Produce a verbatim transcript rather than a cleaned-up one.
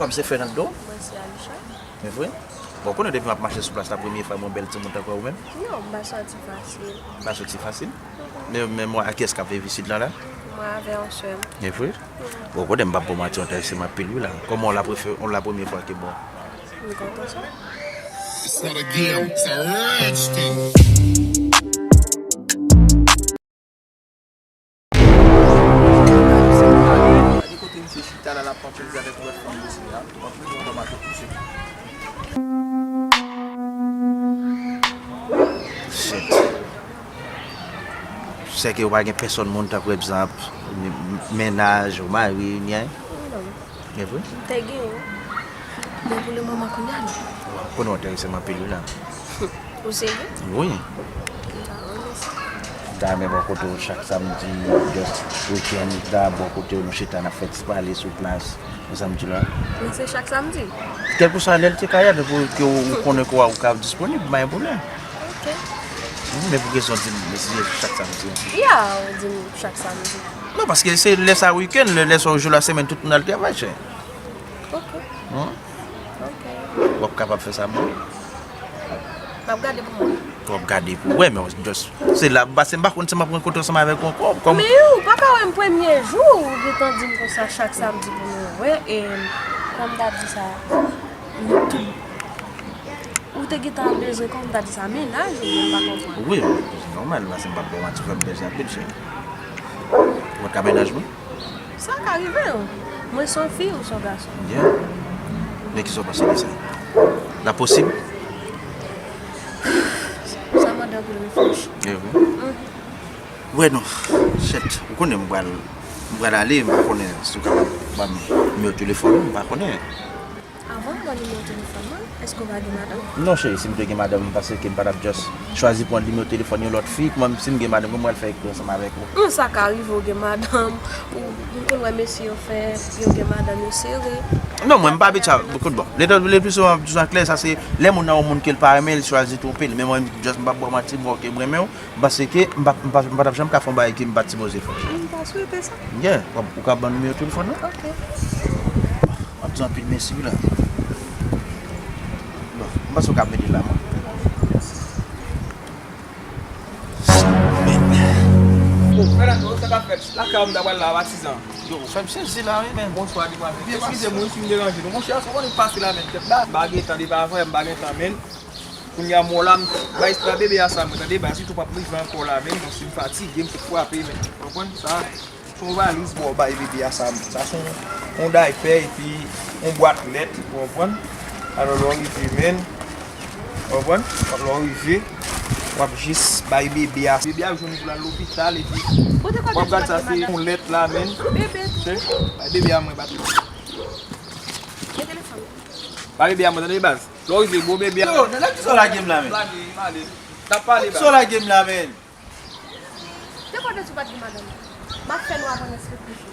Kòm se Fernando. Mwen se Alisha. Men vre? Bon, konnen depi m ap mache sou plas la, premye fwa m wè yon bèl timoun tankou ou menm. Non, m pa sòti fasil. Pa sòti fasil? Men, men mwen, a kiyès k ap viv isit la la? Mwen avè yon sè m. Men vre? Bon, konnen m p ap ba w manti, w enterese m anpil wi la. Kòman w la prefe-, w la premye fwa ke bon? M kontan sa. It's not a game, it's a rich thing. Gade kote misye chita la, l ap pran plezi avèk lòt fanm isit la. Anpil moun kòm ak misye. Shit. Sèke ou pa gen pèsòn moun tankou egzanp, mennaj, ou mari, ni anyen? Non. E vre? M te gen, wi. Men pou le moman kounye a, non. Konnen w enterese m anpil wi la. Ou serye? Wi. M ta renmen sa. M ta renmen bò kote w chak samdi, just weekend, m ta bò kote w, nou chita, n ap fè ti pale sou plas, ou sa m di la. Men se chak samdi? Kèlkeswa lè l te ka ye, depi ke w, ou konnen ke w, ou ka disponib, pa gen pwoblèm. Ok. Wi, men pou kesyon di m, men si se chak samdi. Ya, ou di m chak samdi. Non, paske se lè sa wikenn, lè, lè sa jou la semèn, tout moun al travay, chè. Ok. Wi. Ok. W ap kapab fè sa pou mwen? M ap gade pou mwen. W ap gade pou wè, men just, se la, paske m pa konn si m ap rankontre ansanm avèk ou ankò. Kòm... Men ou pa ka wè m premye jou, ou gentan di m konsa chak samdi pou nou wè, e kòm m ta di sa, nou tout Ou te gentan bezwen, kòman m ta di sa, mennaj ou, mwen pa konprann. Wi, se nòmal, paske m p ap ba w manti, fè m pèdi anpil, cheri. Ou pa t ka mennaj mwen? Sa ka rive, wi. Mwen se yon fi, ou se yon gason. Yeah. Men kisa w panse de sa? L ap posib? Sa mande anpil reflechi. E vre? Mm. Wè non, shit, ou konnen m pral, m pral ale, m pa konnen si w kapab ban m nimewo telefòn ou, m pa konnen. Avan m ban nimewo telefòn mwen, èske w pa gen madanm? Non, cheri, si m te gen madanm, m panse ke m pa t ap just chwazi pran nimewo telefòn yon lòt fi. Kòman si m gen madanm, kòman m pral fè ekri ansanm avèk ou? Hum, sa ka rive w gen madanm, ou, m konn wè mesye yo fè, yo gen madanm, yo sere. Non, mwen, m pa abitye a, kout bon. Le, le pli souvan, m ap di w sa klè, sa se lè moun nan yon moun ke l pa renmen, l chwazi twonpe l. Men mwen, just m p ap ba w manti, m wè w ke m renmen w. M panse ke m pa, m pa, m pa t ap janm ka fè yon bagay ke m pa t sipoze fè. M ta swete sa. Yeah, w ap, ou ka ban m nimewo telefòn nan? Ok. W ap di anpil mèsi wi la. Bon, m panse w ka mete l la, mwen. Oh, Fernando, sa k ap fèt? Lakay ou m ta pral la, patizan. Yo, ou fè m sezi la, wi, men. Bonswa, demwazèl. Eskize m, wi, si m deranje nou. Monchè, se konnen m pase la, men. Tèt la, m pa gen tan, depi avan yè, m pa gen tan, men. Kounye a, m wè w la, m bay estra bebe a sa, mwen, tande, baz, li tou p ap rive ankò la, men, bon, si m fatige, m tou frape, men, w konprann sa? Se yon valiz, bon, bay bebe a sa, men, sa se yon, yon daypè, epi yon bwat lèt, w konprann? Alò, lè w rive, men, w konprann? Lè w rive, w ap jis bay bebe a, bebe a jwenn pou l al lopital, epi w ap gad sa, se yon lèt la, men, bay bebe a mwen, patron. Bay bebe a mwen, tande, baz? Lè w rive, bon bebe a. Yo, nan kisa w lage m la, men? Lage, m ale. N ap pale, baz. Kisa w lage m la, men? Depi w te sou pati madanm. M ap fè nou aprann respekte fi.